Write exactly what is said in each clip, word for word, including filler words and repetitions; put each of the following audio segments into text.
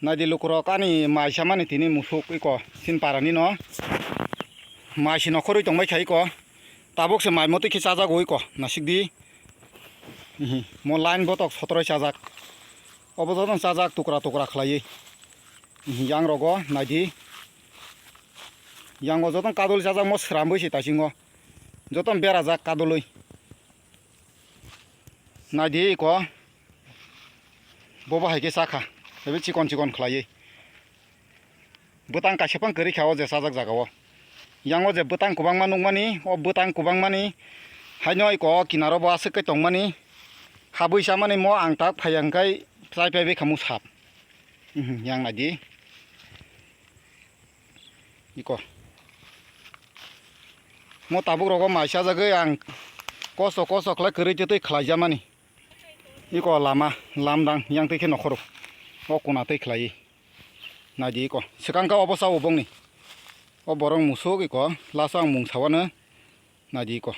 Naidi lukurok ani mai samani tini musuk iko sin parani no. Mai si nokhorwi tongbai kha iko. Tabuk se mai motwi khe chajago iko nasikdi. Ihi, mo line botok sotoroi chajak. Obo jotono chajak tukra tukra khlaiwi. Ihi, yang rogo naidi. Yango jotono kadul chajak mo srambwi se taisingo. Jotono berajak kadulwi. Naidi iko. Bobo hai khe chakha. Ebe chikon chikon khlaiwi. Bwtang kaisa phang kwrwi kha o je chajak jaga o. Yang o je bwtang kwbangma nukmani, o bwtang kwbangmani haino iko o kinaro bo aswk khe tongmani. Habwi chamani mo ang tak phaiya hwnkhe chai paibai kha musap. Mhm, yang naidi. Iko. Mo tabuk rogo mai chajagwi ang kosto kosto khlai kwrwi twi twi khlai jamani. Iko lama, lamdang, yang twi khe nokhoro. O kuna twi khlai. Naidi iko. Swkang kha obo sao bongni. O borok musuk iko. Last o ang mung sawano. Naidi iko.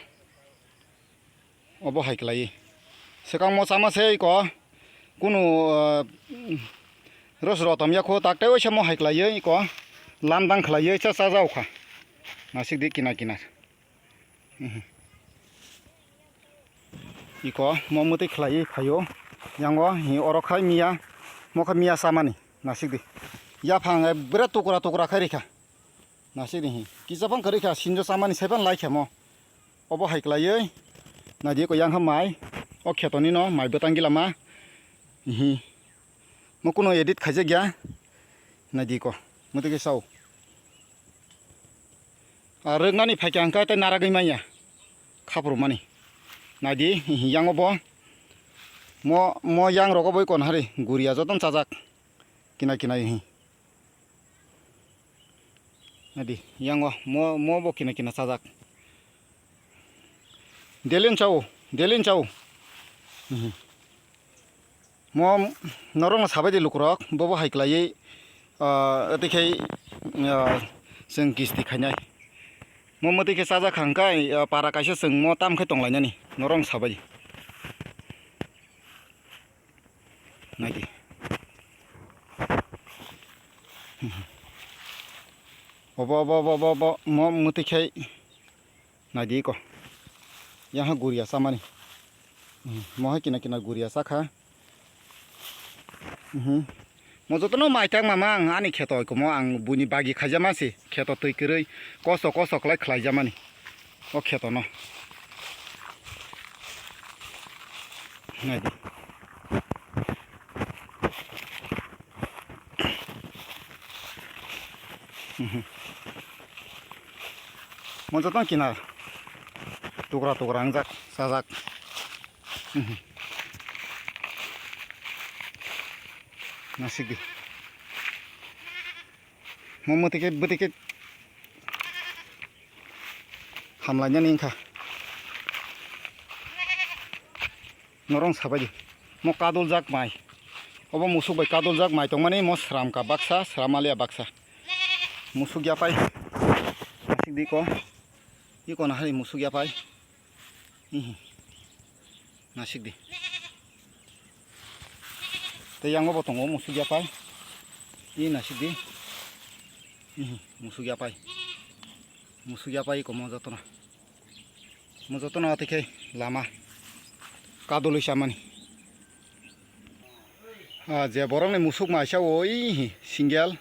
Obo hai khlai. Swkang mo sama se iko. Kunu, ah, ros rotom yakho tak tei oisa mo hai khlai iko. Lamdang khlai cha cha jao kha. Nasik di kina kina. Mhm. Iko mo mwtwi khlaiwi phaio. Yango hi oro khai miya, mo khe miya samani, nasik di. Yaphang ekbere tukra tukra khai rikha. Nasik di hi. Kisa phang kwrwi kha, sinjo samani sai phano lai kha mo. Obo hai khlaiwi. Naidi iko yang kha mai. O khetoni no mai bwtang gila ma. Hi. Mo kuno edit khaijak ya. Naidi ko. Mwtwi khe sao. Ar rwknani phaikha hwnkhe tei naragwi manya. Khaprumani. Naidi, yango bo. Mo, mo yang rogo boi kon hari. Guriya jotono chajak. Kina kina hi. Naidi, yango mo, mo bo kina kina chajak. Delin chao, delin chao. Mhm. Mo norokno sabai di lukurok, bobo hai khlaiwi, ah, tei khai, ah, chwng kisti khainai. Mo mwtwi khe chajak kha hwnkhe, ah, para kaisa chwng mo tam khai tonglainani, norokno sabai di. Naidi. Obo, obo, obo, obo, obo, mo mwtwi khai. Naidi iko. Yang ha guriya samani. Hmm, mo hai kina kina guriya sakha. Mhm. Mo jotono mai tang mama ang ani kheto iko mo ang buini bagi khaijama si kheto twi kwrwi kosto kosto khlai khlaijamani. O kheto no. Naidi. Mhm. Mo jotono kina tukra tukra wngjak, chajak. Mhm. Nasik di. Mo mwtwi khe, bwtwi khe hamlainani wngkha. Norong sabai di. Mo kaduljak mai. Obo musuk bai kaduljak mai tongmani mo sram ka baksa, sram alia baksa. Musuk yapai. Nasik di ko. Iko na hari musuk yapai. Hihi. Nasik di. Tei yango bo tongo musuk yapai. I nasik di. Hihi. Musuk yapai. Musuk yapai iko mo jotono. Mo jotono tei khe lama kadulwi chamani. Ah, je borokni musuk maisa o oi single,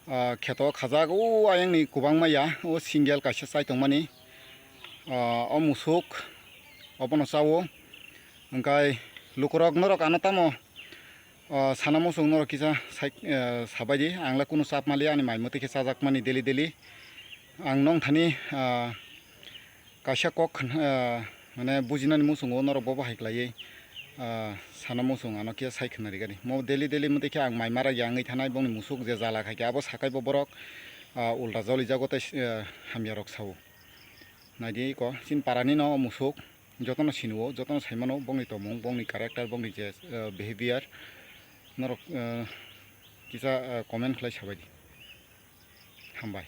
ah, kheto khajak o ayangni kwbangma ya o single kaisa chai tongmani. Ah, o musuk obono chao. Hwnkhe lukurok norok ano tamo, ah, sana muchung norok kisa sai, ah, sabai di. Ang le kunu chap mali ani mai mwtwi khe chajakmani daily daily. Ang nong thani, ah, kaisa kok khn-, ah, mane bujinani muchungo norok bo bahai khlaiwi, ah, sana muchung ano khe sai khna rigani. Mo daily daily mwtwi khe ang mai mara ya wngwi thanai bongni musuk je jala khai khe abo sakai bo borok, ah, ulta jolijago tei, ah, hamya rok sao. Naidi ko chini parani no musuk jotono sinio, jotono saimano bongni tongmung, bongni character, bongni je, ah, behavior norok, ah, kisa, ah, comment khlai sabai di. Hambai.